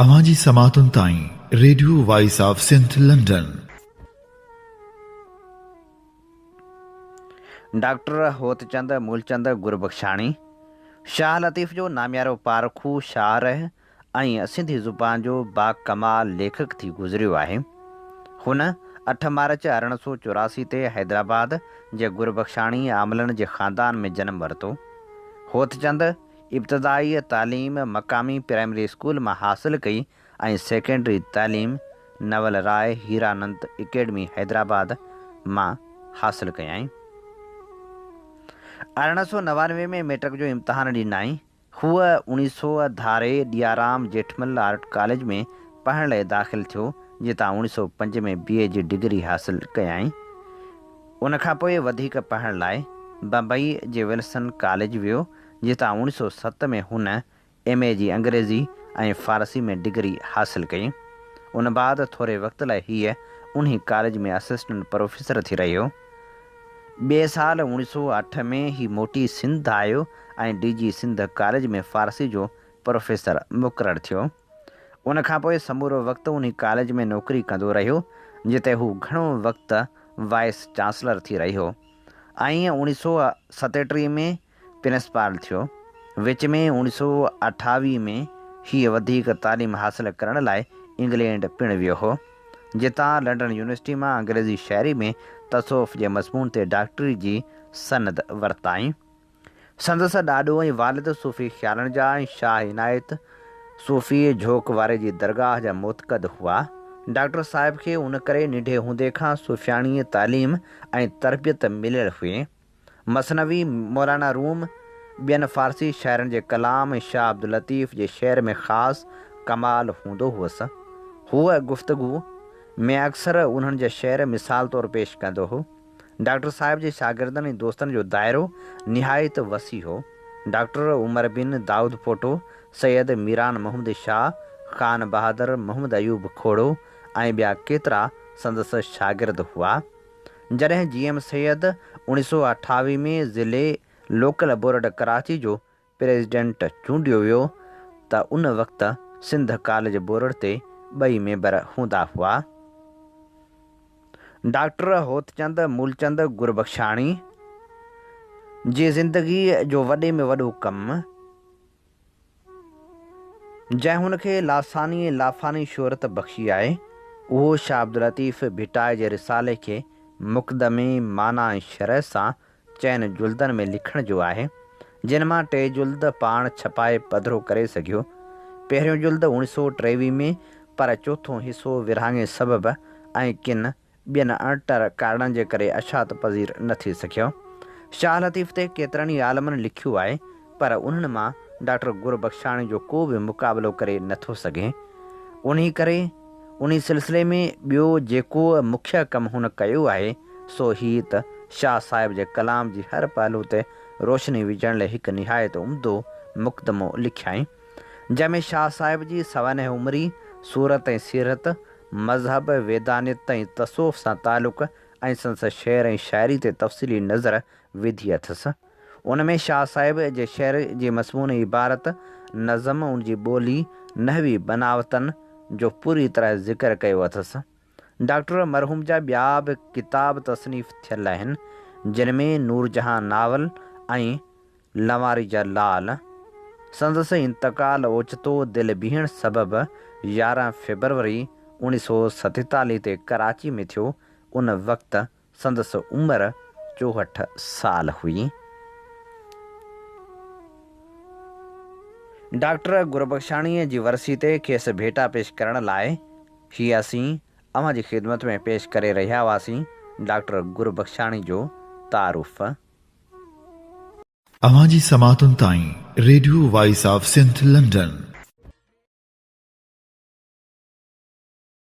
اوهان جي سماعتن تائين radio voice of Sindh London. Doctor Hotchand Moolchand Gurbakhshani, Shah Latif جو ناميارو پارکو شارح ۽ سنڌي زبان جو باڪمال ليکڪ ٿي گذريو آهي. هن اٺ مارچ 1884 تي حيدرآباد جي گربخشاڻي عاملن جي خاندان ۾ جنم ورتو. هوتچند ابتدائي تعليم مقامي پرائمري اسڪول مان حاصل ڪئي ۽ سيڪنڊري تعليم نول راء هيرانند اڪيڊمي حيدرآباد مان حاصل ڪيائين. 1899 ۾ مئٽرڪ جو امتحان ڏنائين. هو اوڻيهه سو ڌاري ڏيارام ڄيٺمل آرٽ ڪاليج ۾ پڙهڻ لاء داخل ٿيو، جتان اوڻيهه سو پنج ۾ بي اي جي ڊگري حاصل ڪيائين. ان کان پوء وڌيڪ پڙهڻ لاء بمبئي جي ولسن ڪاليج ويو، جتان 1907 ۾ هن ايم اي جي انگريزي ۽ فارسي ۾ ڊگري حاصل ڪئي. ان بعد ٿوري وقت لاء هيء انهي ڪاليج ۾ اسسٽنٽ پروفيسر ٿي رهيو. ٻئي سال 1908 ۾ هي موٽي سنڌ آيو ۽ ڊي جي سنڌ ڪاليج ۾ فارسي جو پروفيسر مقرر ٿيو. ان کان پوء سمورو وقت انهي ڪاليج ۾ نوڪري ڪندو رهيو، جتي هو گهڻو وقت وائيس چانسلر ٿي رهيو ۽ 1937 ۾ پرنسپال ٿيو. وچ ۾ 1928 ۾ هيء وڌيڪ تعليم حاصل ڪرڻ لاء انگلينڊ پڻ ويو هو، جتان لنڊن يونيورسٽي مان انگريزي شاعري ۾ تصوف جي مضمون تي ڊاڪٽري جي سند ورتائين. سندس ڏاڏو ۽ والد صوفي خيالن جا ۽ شاهه عنايت صوفي جهوڪ واري جي درگاهه جا معتقد هئا. ڊاڪٽر صاحب کي ان ڪري ننڍي هوندي کان صوفياڻي تعليم ۽ تربيت مليل هئي. مثنوي مولانا روم، ٻين فارسي شاعرن جي ڪلام ۽ شاهه عبداللطيف جي شعر ۾ خاص ڪمال هوندو هئس. هو گفتگو ۾ اڪثر انهن جا شعر مثال طور پيش ڪندو هو. ڊاڪٽر صاحب جي شاگردن ۽ دوستن جو دائرو نهايت وسيع هو. ڊاڪٽر عمر بن دائود پوٽو، سيد ميران محمد شاهه، خان بهادر محمد ايوب کوڙو ۽ ٻيا ڪيترا سندس شاگرد هئا. جڏهن جي ايم سيد اوڻيهه سو اٺاويهه ۾ ضلعي لوڪل بورڊ ڪراچي جو پريزيڊنٽ چونڊيو ويو ته ان وقت سنڌ ڪاليج بورڊ تي ٻئي ميمبر هوندا هئا. ڊاڪٽر هوتچند مولچند گربخشاڻي جي زندگيء جو وڏي ۾ وڏو ڪم، جنهن هن کي لاثاني ۽ لافاني شهرت بخشي آهي، اهو شاهه عبداللطيف ڀٽائي جي رسالي کي مقدمي، معنيٰ ۽ شرح سان چئن جلدن ۾ لکڻ جو آهي، جن مان ٽي جلد پاڻ ڇپائي پڌرو ڪري سگهيو. پهريون جلد اوڻيھ سو ٽيويھ ۾، پر چوٿون حصو ورهاڱي سبب ۽ ڪن ٻين اڻٽر ڪارڻن جي ڪري اشاعت پذير نه ٿي سگهيو. شاهه لطيف تي ڪيترن ئي عالمن لکيو آهي، پر انهن مان ڊاڪٽر گربخشاڻي جو ڪو به مقابلو ڪري نه ٿو سگهي. انهي ڪري انهي سلسلي ۾ ٻيو جيڪو مکيه ڪم هن ڪيو آهي، سو هي ته شاهه صاحب جي ڪلام جي هر پهلو تي روشني وجهڻ لئه هڪ نهايت عمدو مقدمو لکيائين، جنهن ۾ شاهه صاحب جي سوانح عمري، صورت ۽ سيرت، مذهب، ويدانيت ۽ تصوف سان تعلق ۽ سندس شعر ۽ شاعري تي تفصيلي نظر وڌي اٿس. ان ۾ شاهه صاحب جي شعر جي مضمون عبارت، نظم، ان جي ٻولي، نحوي بناوتن جو پوري طرح ذڪر ڪيو اٿس. ڊاڪٽر مرحوم جا ٻيا به ڪتاب تصنيف ٿيل آهن، جن ۾ نورجهان ناول ۽ لنواري جا لال. سندس انتقال اوچتو دل بيهڻ سبب 11 فيبروري 1947 تي ڪراچي ۾ ٿيو، ان وقت سندس عمر 64 سال هئي. ڊاڪٽر گربخشاڻيء جي ورسي تي کيس ڀيٽا پيش ڪرڻ لاء هي اسين اوهان جي خدمت ۾ پيش ڪري رهيا هئاسين ڊاڪٽر گربخشاڻي جو تعارف. اوهان جي سماعتن تائين radio voice of Sindh London.